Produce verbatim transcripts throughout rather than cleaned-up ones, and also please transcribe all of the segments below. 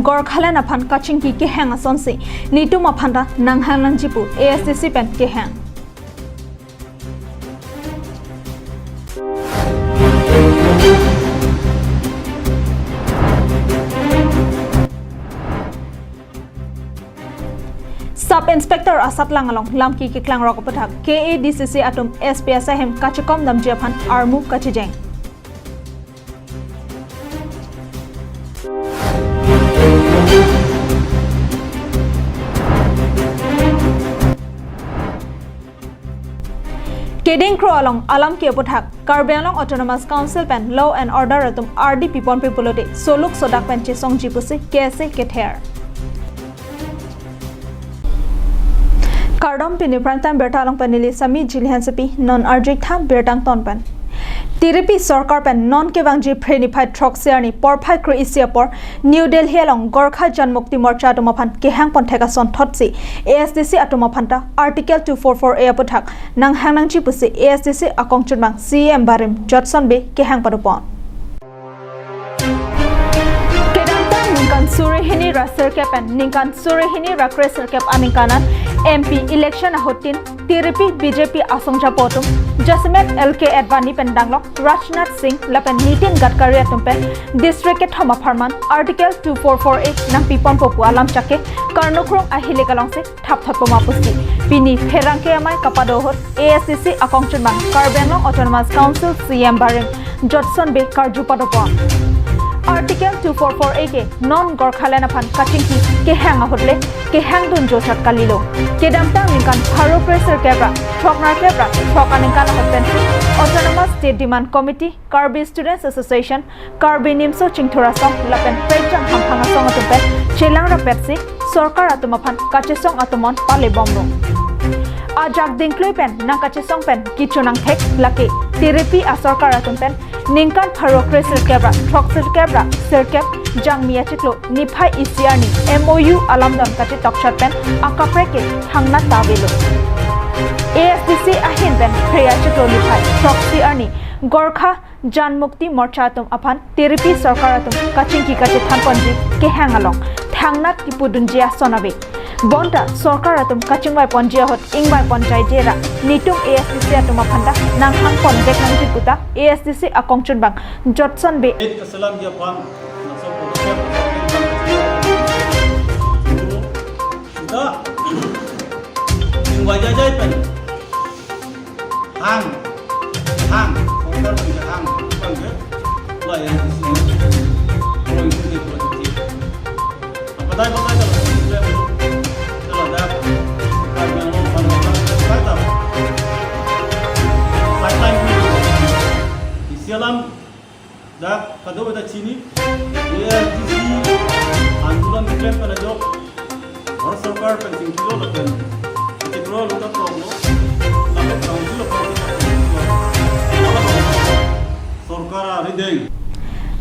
Gorkhaland aphan kachingki kehang asonsi netum aphanta nanghang nangji pu A S D C pen kehang. Sub Inspector asatlang along lamki keklang rok aputhak K A D C C atum S P asai ahem kachikom damji aphan armu kachijeng. Keding kro along alam ke aputhak Karbi Anglong Autonomous Council pen law and order atum ardi piponpe pulote soluk sodak pen chesongji pusi K S A kether. Kardom, pini Prime Time birta along pen neli Sami Jilhan Sepi, non arjik tha birta angton pen. Tiripi sorkar pen non kevangji Phre niphai throksi arni porphai kre-isi apor New Delhi along Gorkha Jan Mukti Morcha atum aphan kehang ponthek ason thotsi A S D C atum aphanta Article two four four A aputhak nanghang nangji pusi A S D C akongchunbang C E M barim Jotson Bey kehang padopon. Kedamtang ningkan suri hini ra sirkep pen ningkan suri hini ra kre sirkep aningkan an M P election ahut tin tiripi B J P asongjapo atum jasemet L K Advani pen danglok Rajnath Singh lapen Nitin Gadkari atum pen district kethom apharman Article two four four A nangpiponpo pu alam chake Karnokrung ahilik alongsi thapthotpo ma pusi pini pherangke amei kapado ahut A S D C akongchunbang Karbi Anglong Autonomous Council C E M barim Jotson Bey karju padopon. Article two four four A ke non Gorkhaland aphan kachingki kehang ahut le kehang dunjo chat kalilo. Kedamtang ningkan pharo kre sirkep ra throk nerkep ra throk aningkan ahut pensi Autonomous State Demand Committee, Karbi Students Association, Karbi Nimso Chingthur Asong lapen Prekjam Hamphang Asong atum pen chelang rapetsi sorkar atum aphan kachesong atum on palebomlo. Ajak dingklui pen nangkachesong pen kichu nangthek lake tiripi asorkar atum pen ningkan pharo kre sirkep ra throk sirkep ra sirkep Jangmi achiklo niphai isi arni M O U alamdon kachetokchot pen akaprek ke thangnat ta avelo. A S D C ahin pen Phre achiklo niphai throksi arni Gorkha Jan Mukti Morcha atum aphan tiripi sorkar atum kachingki kachethan ponji kehang along thangnat kipudunji ason ave. Bonta sorkar atum kachingvai ponji ahut ingvai pon jaije ra netum A S D C atum aphanta nanghang ponvek nangji puta A S D C akongchunbang Jotson Bey. Eight kaselamji aphan laso podokep sudah ingvai jaijai pen hang, hang, sorkar pen hang, pen ke, la yang di sini, kalau itu di politik. Apa tadi pakai kalau itu dia, kalau ada, kalau yang mau, kalau ada, kalau ada, sideline dulu. Isi alam dak kadokave ta chini, A S D C andolan keklem pen ajok Bharat Sorkar pen chingkilo lapen keklem lo ta problem lo, lapen council of sorkar arideng.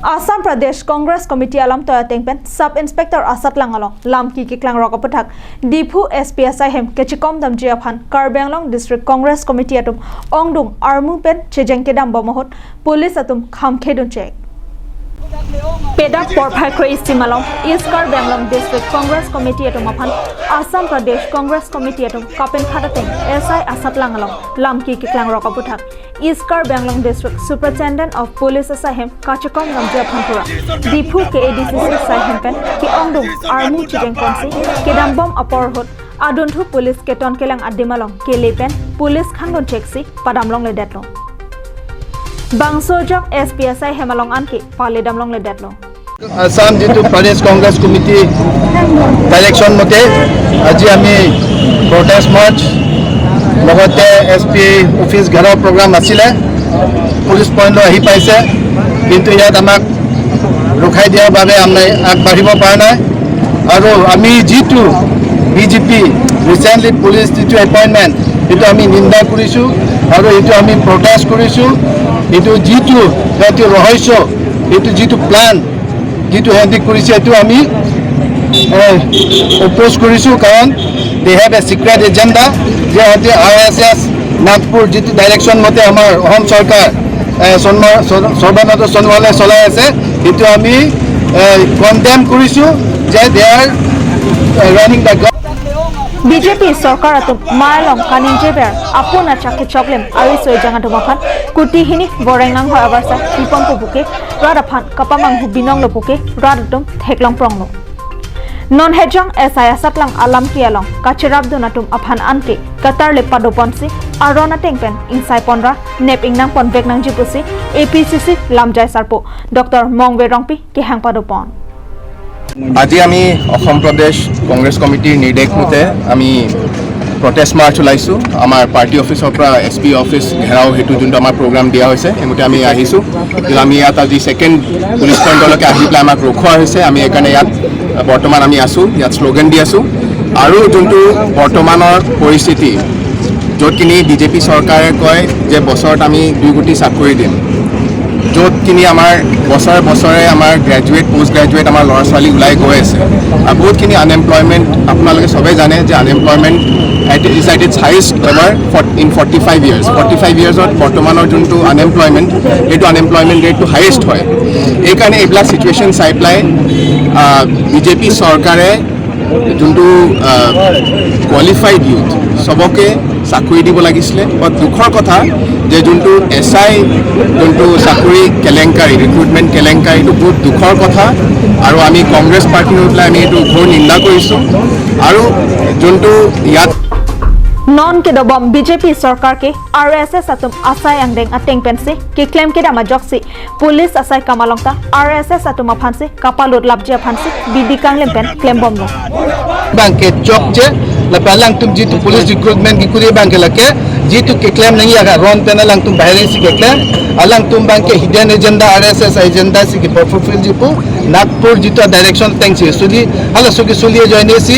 Assam Pradesh Congress Committee alamtoi ateng pen Sub Inspector asatlang along lamki keklang rok aputhak Diphu S P asai ahem kachikom damji aphan Karbi Anglong District Congress Committee atum ongdung armu pen chejeng kedambom ahut police atum khamkhedun chek. Pedak porphai kre-isi malom East Karbi Anglong District Congress Committee atum aphan Assam Pradesh Congress Committee atum kapenkhat ateng S I asatlang along lamki keklang rok aputhak East Karbi Anglong District Superintendent of Police asai ahem kachikom damji aphan pura Diphu K A D C C asai ahem pen ke-ongdung armu chejeng ponsi kedambom apor ahut adunthu police keton kelang adim along kele pen police khangdun cheksi padam longledetlo. Bangso ajok S P asai ahem along anke paledam longledetlo. Assam যিটো প্ৰদেশ Congress committee direction মতে আজি আমি প্ৰটেষ্ট মাৰ্চ লগতে S P office ঘেৰাও প্ৰগ্ৰাম আছিলে। পুলিচ পইণ্টলৈ আহি পাইছে, কিন্তু ইয়াত আমাক ৰখাই দিয়াৰ বাবে আমি আগবাঢ়িব পৰা নাই। আৰু আমি যিটো B J P recently police যিটো এপইণ্টমেণ্ট, সেইটো আমি নিন্দা কৰিছোঁ আৰু এইটো আমি প্ৰটেষ্ট কৰিছোঁ। এইটো যিটো সিহঁতি ৰহস্য, এইটো যিটো প্লেন, যিটো সিহঁতি কৰিছে, এইটো আমি অপ'জ কৰিছোঁ, কাৰণ they have a secret agenda। যে সিহঁতি আৰ এছ এছ নাগপুৰ যিটো ডাইৰেকশ্যন মতে আমাৰ অসম চৰকাৰ এ, সন্মা-, সৰ-, সৰ্বানন্দ সোণোৱালে চলাই আছে, সেইটো আমি কণ্ডেম কৰিছো যে they are running the government. BJP চৰকাৰ আতুম মায়ালং কানিংজেবেৰ আপোন আচাক কেচকলেম আৰি চৈজাং আদুম aphan kuti hini boreng nang hoi abarsa pipon pubuke rat aphan kapamang hubinong lopuke rat atum theklong pronglo. Non hejong S I asatlang alam kialong kachirapdun atum aphan anke katar le padoponsi aron ateng pen ingsai ponra nep ingnang ponvek nangji pusi A P C C lamjai sarpo Doctor Mongve Rongpi kehang padopon. আজি আমি অসম প্ৰদেশ কংগ্ৰেছ কমিটিৰ নিৰ্দেশ মতে আমি প্ৰটেষ্ট মাৰ্চ ওলাইছোঁ। আমাৰ পাৰ্টি অফিচৰ পৰা এছ পি অফিচ ঘেৰাও হেতু যোনটো আমাৰ প্ৰগ্ৰাম দিয়া হৈছে, সেইমতে আমি আহিছোঁ। কিন্তু আমি ইয়াত আজি ছেকেণ্ড পুলিচ পইণ্টলৈকে আহি পেলাই আমাক ৰখোৱা হৈছে। আমি সেইকাৰণে ইয়াত বৰ্তমান আমি আছোঁ, ইয়াত শ্লোগান দি আছোঁ। আৰু যোনটো বৰ্তমানৰ পৰিস্থিতি, য'ত কিনি বিজেপি চৰকাৰে কয় যে বছৰত আমি দুই কোটি চাকৰি দিম, য'ত কিনি আমাৰ বছৰে বছৰে আমাৰ গ্ৰেজুৱেট, পোষ্ট গ্ৰেজুৱেট আমাৰ ল'ৰা ছোৱালী ওলাই গৈ আছে। আৰু বহুতখিনি আনএমপ্লয়মেণ্ট, আপোনালোকে সবেই জানে যে unemployment at, is at its highest ever for, in forty five years। Forty five ইয়াৰ্ছত বৰ্তমানৰ যোনটো আনএমপ্লয়মেণ্ট, সেইটো আনএমপ্লয়মেণ্ট ৰেটটো হায়েষ্ট হয়। এইকাৰণে এইবিলাক চিটুৱেশ্যন চাই পেলাই বিজেপি চৰকাৰে যোনটো কোৱালিফাইড ইউথ সবকে চাকৰি দিব লাগিছিলে। বাট দুখৰ কথা যে যোনটো এছ আই যোনটো চাকৰি কেলেংকাৰী, ৰিক্ৰুটমেণ্ট কেলেংকাৰীটো বহুত দুখৰ কথা। আৰু আমি কংগ্ৰেছ পাৰ্টি হৈ পেলাই আমি এইটো ঘোৰ নিন্দা কৰিছোঁ। আৰু যোনটো ইয়াত Non kedobom B J P sorkar ke R S S atum asai angdeng ateng pensi keklem kedam ajoksi police asai kam along ta R S S atum aphansi kapalut lapji aphansi bidi kanglem pen klembomlo. Bangke chokche, lapen alangtum jitu police recruitment kikuri bangke lake, jitu keklem nangji aron pen alangtum bahari si keklem, alangtum bangke hidden agenda, R S S agenda si kepafulfillji pu, Nagpur jitu direction atengsi suli, hala suki suli ajoine si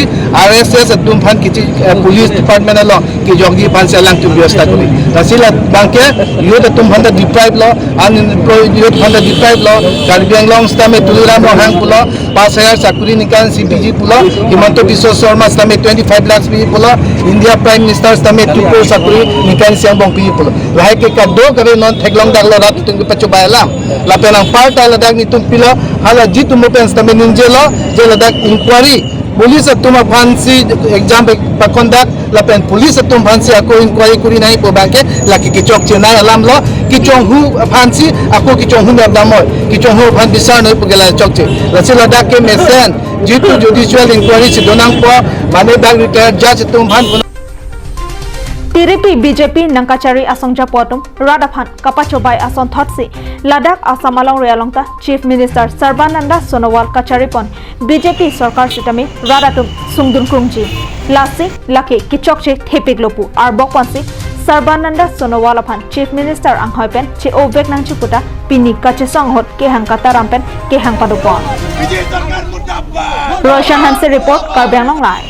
R S S atum aphan kichi, eh, police department along kejokji aphansi alangtum biyasta kuri. Lasi la bangke youth atum aphan ta deprive lo, unemployed youth aphan ta deprive lo, Karbi Anglong sitame Tuliram Ronghang pulo, pas hajar sakuri ningkan isi piji pulo, Himanta Biswa Sarma sitame twenty five lakhs piji pulo, India Prime Minister sitame two crore sakuri ningkan isi angbong piji pulo. Lahai ke kadokave non theklong daklo rat atum kepachobei alam. Lapen anparta ladak netum pilo, hala jitu mo pen sitame ningjelo, je ladak inquiry police atum aphansi exam pe-, pakondak, lapen police atum aphansi ako inquiry kuri nangji pu bangke, lake kechokche nangji alam lo, kechonghu aphansi, ako kechonghu nangji alam lo, kechonghu aphan bisar nangji pu ke la chokche. Lasi ladak ke mesen, jitu judicial inquiry si donangpo, mane dak retired judge atum aphan. Tiripi B J P nangkachari asong japo atum rat aphan kapachobei asonthotsi ladak Assam alongri along ta Chief Minister Sarbananda Sonowal kacharipon B J P sorkar sitame rat atum sungdun krungji. Lasi lake kechokche thepiklo pu arbok ponsi Sarbananda Sonowal aphan Chief Minister anghoi pen che-ovek nangji pu ta pini kachesong ahut kehang kataram pen kehang padopon. Roshan Hanse report, Karbi Anglong Live.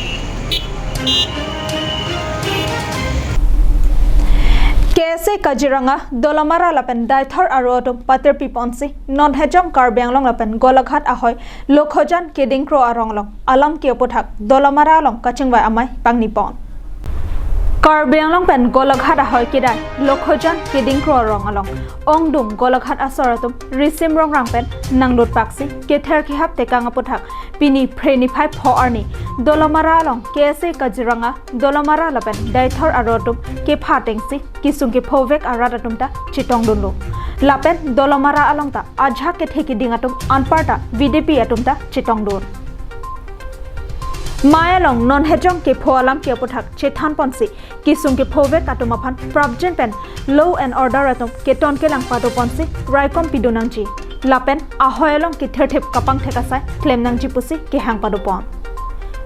K S A Kaziranga, Dolamara lapen Deithor aro atum patirpi ponsi non hejong Karbi Anglong lapen Golaghat ahoi Lokhojan Kedingkro arong along alam ke aputhak Dolamara along kachingvai amei pangni pon. Karbi Anglong pen Golaghat ahoi kedai Lokhojan Kedingkro arong along ongdung Golaghat asor atum risim rongrang pen nanglut paksi kether kehap tekang aputhak pini Phre niphai pho arni Dolamara along K S A Kaziranga, Dolamara lapen Deithor aro atum kepha atengsi kesung kephovek arat atum ta chetongdunlo. Lapen Dolamara along ta ajahak kethe keding atum anparta V D P atum ta chetongdun. Mei along non hejong kepho alam ke aputhak chethan ponsi kesung kephovek atum aphan prapjin pen law and order atum keton kelang padoponsi raikom pidun nangji. Lapen ahoi along ketherthip kapangthek asai klem nangji pusi kehang padopon.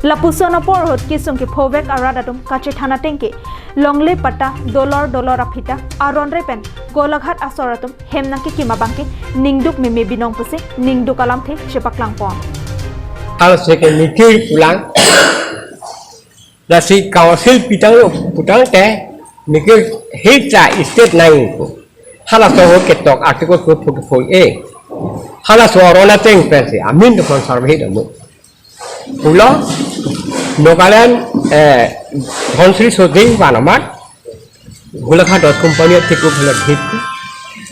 Lapuson apor ahut kesung kephovek arat atum kachethan ateng ke longle patta dolor dolor aphi ta aron re pen Golaghat asor atum hem nangkekim abangke ningduk meme binong pusi ningduk alamthe chepaklang pon. Hal seke mikir pulang. Lasi council pitang lo putangte mikir hita state nang ko. Halaso ahut ketok Article two forty-four A. Halaso aron ateng pensi amin to kon sarvahit amu. Pulo Nagaland, eh, Dhansiri Soding van amat Golaghat dot company atik ko bhalo dhit.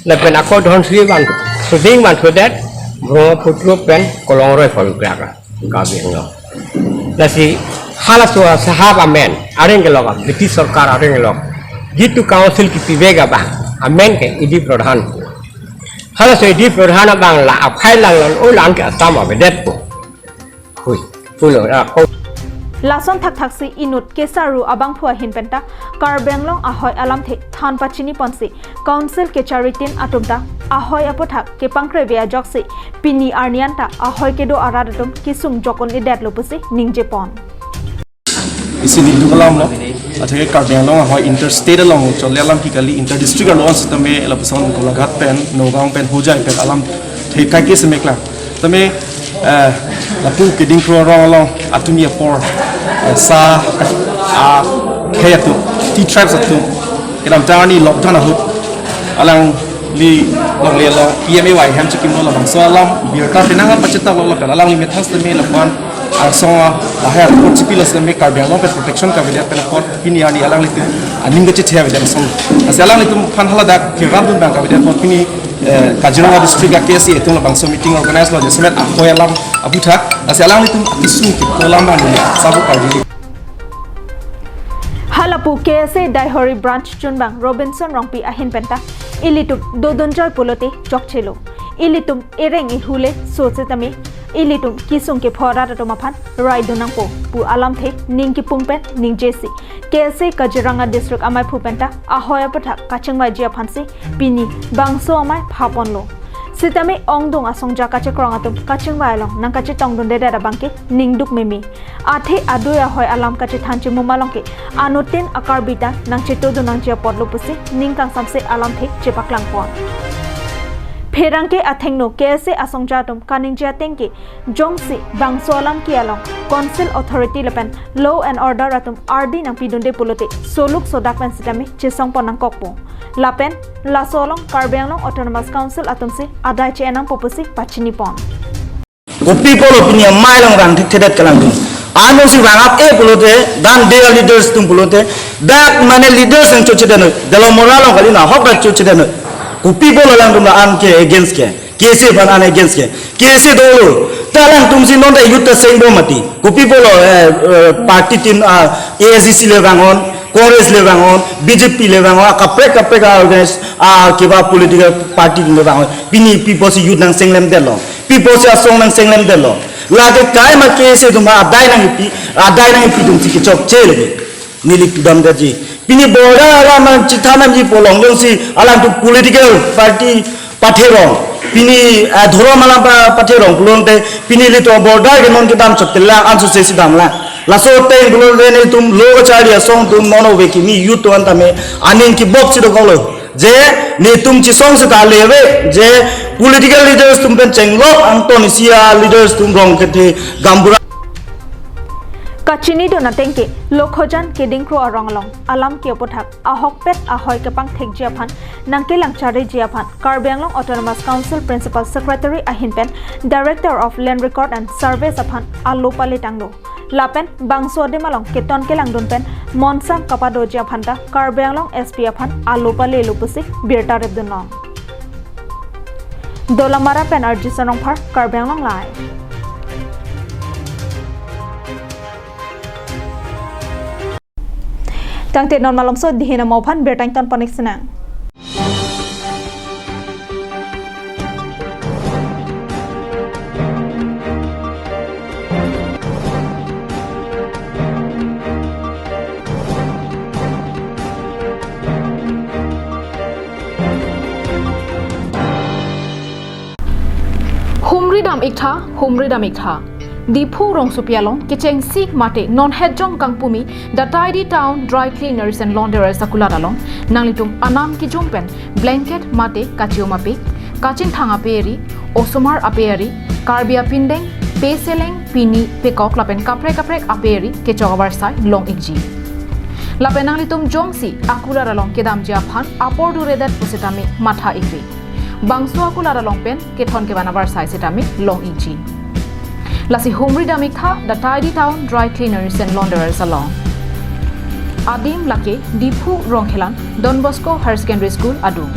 Lapen ako Dhansiri van Soding van sodet. Brahmaputra pen Kolongroi phol krak Karbi Anglong. Lasi halaso asahap amen areng kelok, British sorkar areng kelok, jitu council kipivek abang amen ke E D Pradhan. Halaso E D Pradhan abang la aphai lang lon o lang ke Assam avedet po. Hui, pulo ra ko. Lason thakthaksi inut kesaru abangphu ahin penta Karbi Anglong ahoi alamthe than pachini ponsi council kecharitin atum ta ahoi aputhak kepangkreve ajoksi pini arni anta ahoi kedo arat atum kesung jok un-edetlo pusi ningje pon. Isi ningduk alamlo, atheke Karbi Anglong ahoi interstate along chole alam ki kali, interdistrict along sitame lapuson Golaghat pen, Nagaon pen, Hojai pen alamthe kaike semek lang. Tame, eh, lapu Kedingkro arong along atumi apor, eh, sa, ah, khei atum, T tribes atum, kedamtang arni lockdown ahut alangli longle along P M A Y hem chekimlo, labangso alam birta penang pachethaklo lapen alangli methang sitame lapuan arsong a lahai apor chipilo sitame Karbi Anglong pen protection kavedet pen apor pini arni alanglitum aning kachethe avedet ason. Lasi alanglitum aphan haladak keram dun abang kavedet apor pini, eh, Kaziranga district a K S A atum labangso meeting organize lo, jasemet ahoi alam aputhak. Lasi alanglitum akesung ke kolam abang neli sabo karjuli. Halapu K S A Daihori branch chunbang Robinson Rongpi ahin penta ilitum dodunjoi pulote chokchelo. Ilitum ereng ehule so sitame ilitum kesung kepho arat atum aphan rai dun nangpo pu alamthe ning kipung pen ningjesi K S A Kaziranga district amaiphu penta ahoi aputhak kachingvaiji aphansi pini bangso amei phaponlo. Sitame ongdung asongja kachekrong atum kachingvai along nangkachetong dundedet abangke ningduk meme. Athe adui ahoi alam kachethan chimum along ke anuttin a-Karbi ta nangchetodun nangji apotlo pusi ning kangsamse alamthe chepaklang pon. Pherangke athengno K S A asongja atum kaningje ateng ke jongsi bangso alam ke along council authority lapen law and order atum ardi nangpidunde pulote soluk sodak pen sitame chesong pon nangkokpo. Lapen laso along Karbi Anglong Autonomous Council atumsi adai che-en nangpo pusi pachini pon. Kopi pulo pini amei along vang thekthedet kalangdun. Ansi vang ap-e pulote, dan dia leaders atum pulote, dak mane leaders nangchochedet noi, Dolamara along kali, nahok dak chochedet noi. Kopi pulo alangtum la an ke against ke, K S A aphan an against ke, K S A dolo. Ta alangtumsi non ta youth ta sengbom mati. Kopi pulo, eh, eh, party tin, ah, A I C C le vangon, Congress le vangon, B J P le vangon, kaprek kaprek a organize, ah, keba political party le vangon. Pini pi pusi youth nangchenglemdetlo. Pi pusi asong nangchenglemdetlo. Lake kaima K S A atum adai nangpi, adai nangpi atumsi kechokche lake. Neli pudamdetji. Pini border alam chethan nangji pu along jongsi alangtum political party patherong. Pini, eh, dhorom alam pa-, patherong pulote pini ilitum border ke non kedam chot kelang ansu sesi damlang. Laso ateng pulote nelitum lo kachari asong atum non ove kimi youth atum an tame aning kibok si dokoklo. Je netum chesong seta leve, je political leaders atum pen chenglok angton isi a-leaders atum rong kethe gambura. Kachinidun ateng ke Lokhojan Kedingkro arong along alam ke aputhak ahokpet ahoi kepangthekji aphan nangkelang chariji aphan Karbi Anglong Autonomous Council Principal Secretary ahin pen Director of Land Record and Surveys aphan alo pale tanglo. Lapen bangso adim along keton kelangdun pen monsang kapadoji aphan ta Karbi Anglong S P aphan alo palelo pusi birta repdunlong. Dolamara pen R J Sonrongphar, Karbi Anglong Live. Tangte non malomso dihin amo aphan birta ington panik sinang. Humri dam iktha, humri dam iktha. Diphu rongsopi along kechengsi mate non hetjong kangpumi The Tidy Town Dry Cleaners and Launderers akulat along nanglitum anam kijum pen blanket mate kachium apik, kachingthang aperi, osomar aperi, Karbi apindeng, peseleng, pini, pekok lapen kaprek kaprek aperi kechok avarsai long ikji. Lapen nanglitum jongsi akulat along kedamji aphan apor duredet pusitame matha ikri. Bangso akulat along pen kethon kevan avarsai sitame long ikji. Lasi humri dam iktha The Tidy Town Dry Cleaners and Launderers along. Adim lake Diphu Rongkhelan Don Bosco Higher Secondary School adung.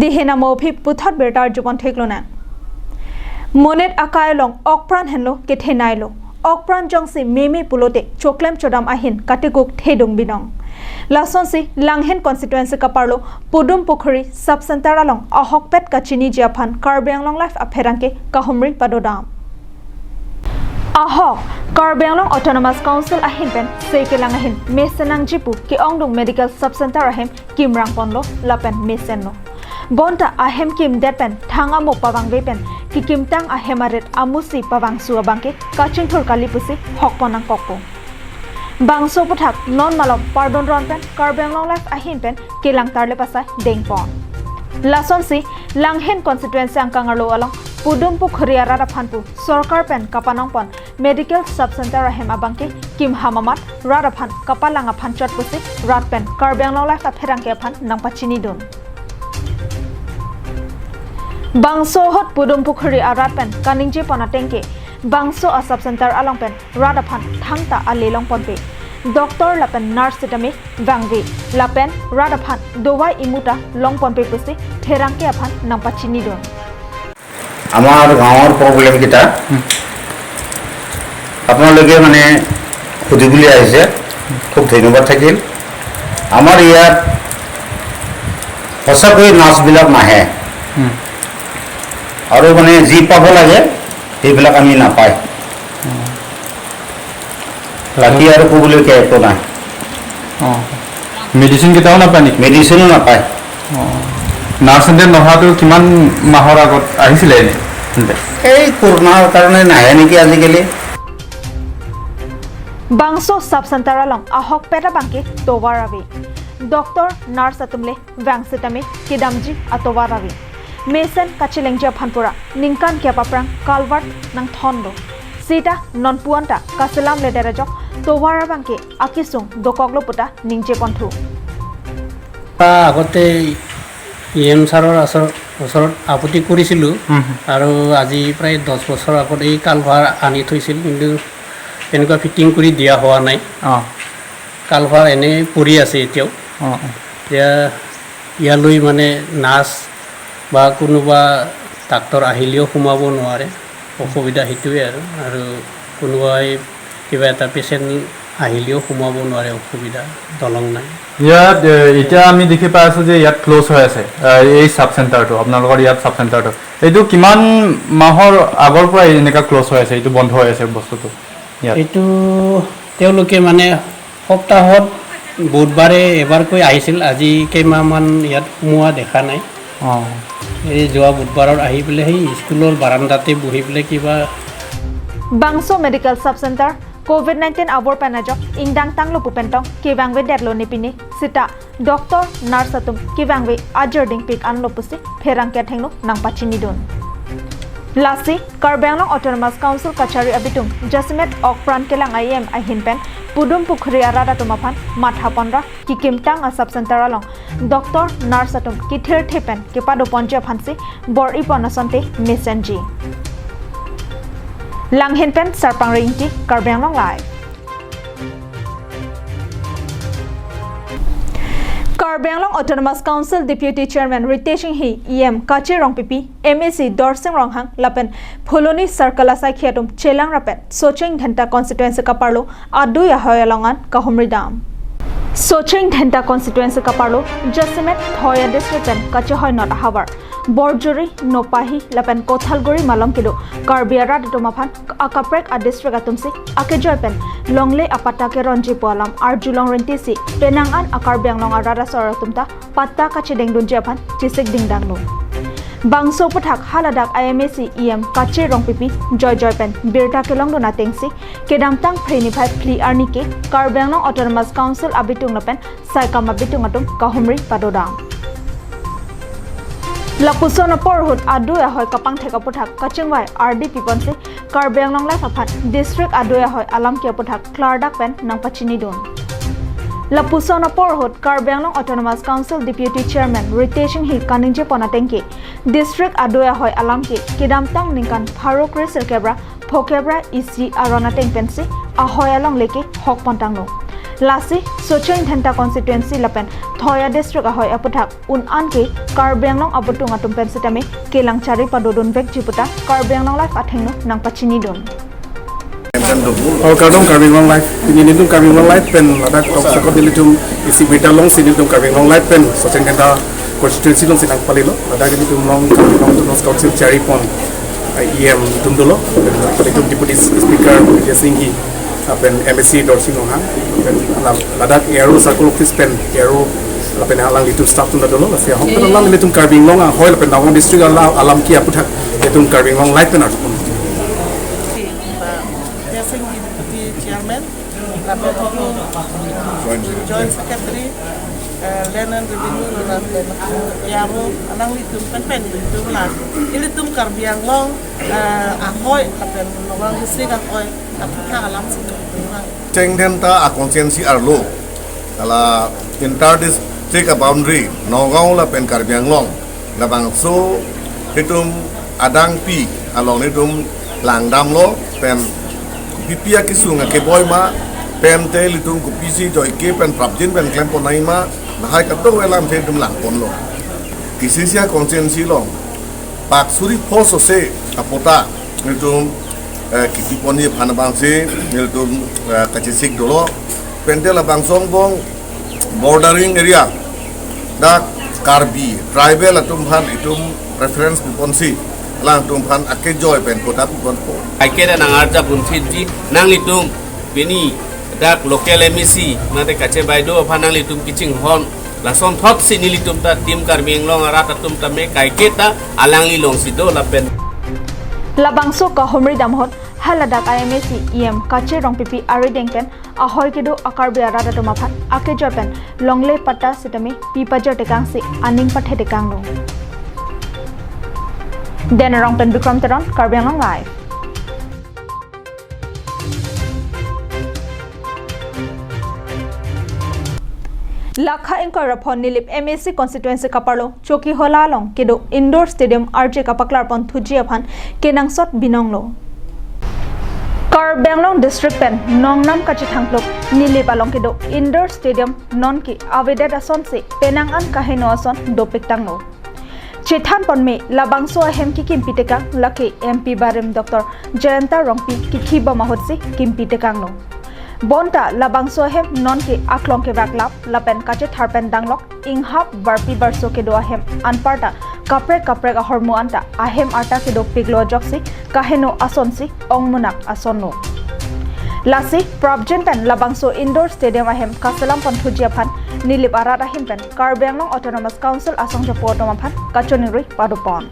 Dihin amo aphi puthot birta arjupon theklonang. Monit akai along okpran henlo kethenei lo. Okpran jongsi meme pulote choklem chodam ahin katikuk thedung binong. Lasonsi Langhin constituency kaparlo Pudum Pukhuri sub center along ahokpet kachiniji aphan Karbi Anglong Live apherangke kahumri padodam. Ahok, Karbi Anglong Autonomous Council ahin pen sekelang ahin mesen nangji pu ke-ongdung medical sub center ahem kimrang ponlo lapen mesenlo. Bonta ahem kimdet pen thang amo pavangve pen kikimtang ahem arit amusi pavangsu abangke kachingthur kali pusi hokpon nangkokpo. Bangso aputhak non malom pardon ron pen Karbi Anglong Live ahin pen kelang tarlip asai dengpon. Lasonsi Langhin constituency angkang arlo along Pudum Pukhuri arat aphan pu sorkar pen kapanongpon medical sub center ahem abangke kimham amat rat aphan kapalang aphan chot pusi rat pen Karbi Anglong Live apherangke aphan nangpachinidun. Bangso ahut Pudum Pukhuri arat pen kaningjepon atengke bangso a sub center along pen rat aphan thangta ale longponpe. Doctor lapen nurse sitame vangve lapen rat aphan dowai imuta longponpe pusi pherangke aphan nangpachinidun. আমাৰ গাঁৱৰ প্ৰব্লেম কেইটা আপোনালোকে মানে সুধিবলৈ আহিছে, খুব ধন্যবাদ থাকিল। আমাৰ ইয়াত সঁচাকৈ নাৰ্ছবিলাক নাহে আৰু মানে যি পাব লাগে সেইবিলাক আমি নাপায়। বাকী আৰু ক'বলগীয়া একো নাই। মেডিচিন কেইটাও নাপায় নেকি? মেডিচিনো নাপায়। নাৰ্ছ এণ্ড নহাটো কিমান মাহৰ আগত আহিছিলে এনে? এই কৰোণাৰ কাৰণে নাহে নেকি আজিকালি। Bangso sub center along ahokpet abangke tovar ave. Doctor, nurse atum le vang sitame kedamji atovar ave. Mesen kachelengji aphan pura ningkan kep aphrang culvert nangthon do. Sita non puanta kaselam ledet ajok tovar abangke akisung dokoklo puta ningjeponthu. আগতে E M ছাৰৰ ওচৰ- ওচৰত আপত্তি কৰিছিলোঁ আৰু আজি প্ৰায় দহ বছৰ আগত এই কালভাৰ আনি থৈছিল, কিন্তু এনেকুৱা ফিটিং কৰি দিয়া হোৱা নাই। অ কালভাৰ এনেই পৰি আছে এতিয়াও। অ অ। এতিয়া ইয়ালৈ মানে নাৰ্ছ বা কোনোবা ডাক্তৰ আহিলেও সোমাব নোৱাৰে, অসুবিধা সেইটোৱে আৰু। আৰু কোনোবাই কিবা এটা পেচেণ্ট আহিলেও সোমাব নোৱাৰে, অসুবিধা, দলং নাই। ইয়াত এ, এতিয়া আমি দেখি পাই আছো যে ইয়াত ক্ল'জ হৈ আছে, এ, এই ছাব চেণ্টাৰটো, আপোনালোকৰ ইয়াত ছাব চেণ্টাৰটো। এইটো কিমান মাহৰ আগৰ পৰা এনেকুৱা ক্ল'জ হৈ আছে, এইটো বন্ধ হৈ আছে বস্তুটো ইয়াত? এইটো তেওঁলোকে মানে সপ্তাহত বুধবাৰে এবাৰকৈ আহিছিল, আজি কেইমাহমান ইয়াত সোমোৱা দেখা নাই। অ এই যোৱা বুধবাৰত আহি পেলাই সেই স্কুলৰ বাৰাণ্ডাতে বহি পেলাই কিবা Bangso medical sub center covid nineteen avur pen ajok ingdang tanglo pu pen tong kevangvedetlo ne pine sita doctor, nurse atum kevangve ajirding pik anlo pusi pherangke athengno nangpachinidun. Lasi Karbi Anglong Autonomous Council kachari abitung jasemet okpran kelang I M ahin pen Pudum Pukhuri arat atum aphan matha ponra kikimtang a sub center along doctor, nurse atum kithirthe pen kepadoponji aphansi bor-ipon asonte mesenji. Langhin pen Sarpang Ringti, Karbi Anglong Live. Karbi Anglong Autonomous Council Deputy Chairman Ritesh Enghi, E M Kache Rongpipi, M A C Dorsing Ronghang lapen Phuloni Circle asaikhi atum chelang rapet Socheng Dhenta constituency kaparlo adui ahoi along an kahumri dam. Socheng Dhenta constituency kaparlo jasemet Thoya district pen kachehoi not ahavar Borjuri, Nopahi lapen Kothalguri malom kedo Karbi arat atum aphan akaprek a district atumsi akejoi pen longle apatta keronji pu alam arjulong rintisi penang an a Karbi Anglong arat asor atum ta patta kachedengdunji aphan chesik dingdanglo. Bangso aputhak haladak I M A C E M Kache Rongpipi joijoi pen birta kelongdun atengsi kedamtang Phre niphai phli arni ke Karbi Anglong Autonomous Council abitung lapen saikam abitung atum kahumri padodam. Lapuson apor ahut adui ahoi kapangthek aputhak kachingvai ardi piponsi Karbi Anglong Live aphan district adui ahoi alam ke aputhak klardak pen nangpachinidun. Lapuson apor ahut Karbi Anglong Autonomous Council Deputy Chairman Ritesh Enghi kaningjepon atengke district adui ahoi alam ke kedamtang ningkan pharo kre sirkep ra phokep ra isi aron ateng pensi ahoi along leke hokpon tanglo. Lasi Socheng Dhenta constituency lapen Thoya district ahoi aputhak un-an ke Karbi Anglong abutung atum pen sitame kelang chari padodun vekji puta Karbi Anglong Live athengno nangpachinidun. Oh, kardom Karbi Anglong Live. Pini nelitum Karbi Anglong Live pen ladak Toksakot nelitum isi birta longsi nelitum Karbi Anglong Live pen Socheng Dhenta constituency alongsi nangpalilo. Ladak nelitum along Karbi Anglong Autonomous Council charipon, eh, E M atum dolo. Nelitum Deputy Speaker Vijay Singh Ji, lapen M A C Dorsing Ronghang, lapen la-, ladak A R O circle office pen A R O lapen alanglitum staff atum ta dolo. Lasi ahok pen alang nelitum Karbi Anglong ahoi lapen Nagaon district alam, alam ke aputhak nelitum Karbi Anglong Live pen arjupon. Blessing Deputy Chairman, lapen Joint Secretary, eh, Land and Revenue, lapen A R O, alanglitum pen pen ilitum la, ilitum Karbi Anglong, eh, ahoi, lapen Nagaon district ahoi, lapen tha alam si ilitum la. Socheng Dhenta a constituency arlo, ala inter district a boundary, Nagaon lapen Karbi Anglong, labangso itum adangpi along itum langdamlo pen kopipi akesung akeboi ma pen te ilitum kopisi joike pen prapjin pen klempon nangji ma lahai kadokave alamthe itum langponlo. Isi isi a constituency along pak suri pho sose apota itum, eh, kipi ponji aphan abangsi nelitum, eh, kachesik dolo. Pen te labangso angbong bordering area, dak Karbi tribal atum aphan itum preference piponsi alangtum aphan akejoi pen patta piponpo. Aike da nang arjap unthitji nanglitum pini dak local M A C mate Kache Baideo aphan nanglitum kachinghon, lason thotsi nelitum ta Team Karbi Anglong arat atum tame kaiketa alangli alongsi do lapen. Labangso kahumri dam ahut ha ladak I M A C E M Kache Rongpipi arideng pen ahoi kedo a Karbi arat atum aphan akejoi pen longle patta sitame pi pajirtekangsi aning pathetekanglo. Denarong pen Bikram Teron, Karbi Anglong Live. Lakha ingkoi ra pho Nilip M A C constituency kaparlo Chokihola along kedo indoor stadium arje kapaklarpon thuji aphan kenangsot binonglo. Karbi Anglong district pen nongnam kachethangphlok Nilip along kedo indoor stadium nonke avedet asonsi penang an kaheno ason dopik tanglo. Chethanpon me labangso ahem kekimpi tekang lake M P barim Doctor Jayanta Rongpi kekhi bom ahutsi kimpi tekanglo. Bonta labangso ahem nonke aklong kevaklap lapen kachetharpen danglok inghap barpi barso kedo ahem anparta kaprek kaprek ahormu anta ahem arta kedopiklo ajoksi kaheno asonsi ongmunak asonlo. Lasi prapjin pen labangso indoor stadium ahem kaselampon thuji aphan Nilip arat ahin pen Karbi Anglong Autonomous Council asongjapo atum aphan kachiningri padopon.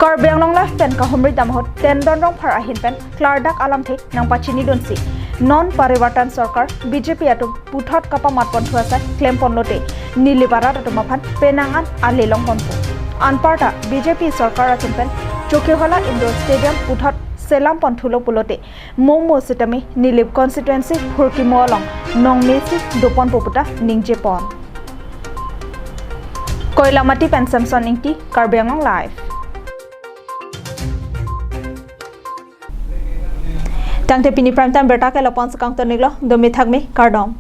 Karbi Anglong Live pen kahumri dam ahut Tendon Rongphar ahin pen klardak alamthe nangpachinidunsi non Parivartan Sorkar B J P atum puthot kapamatpon thu asai klemponlote Nilip arat atum aphan penang an ale longponpo. Anparta B J P sorkar atum pen Chokihola Indoor Stadium puthot selampon thulo pulote momo sitame Nilip constituency phurkimo along nongmesi doponpo puta ningjepon. Koilamati pen Samson Ingti, Karbi Anglong Live. Tangte pini prime time birta ke lapu-an si kangton-iklo, dome thakme, kardom.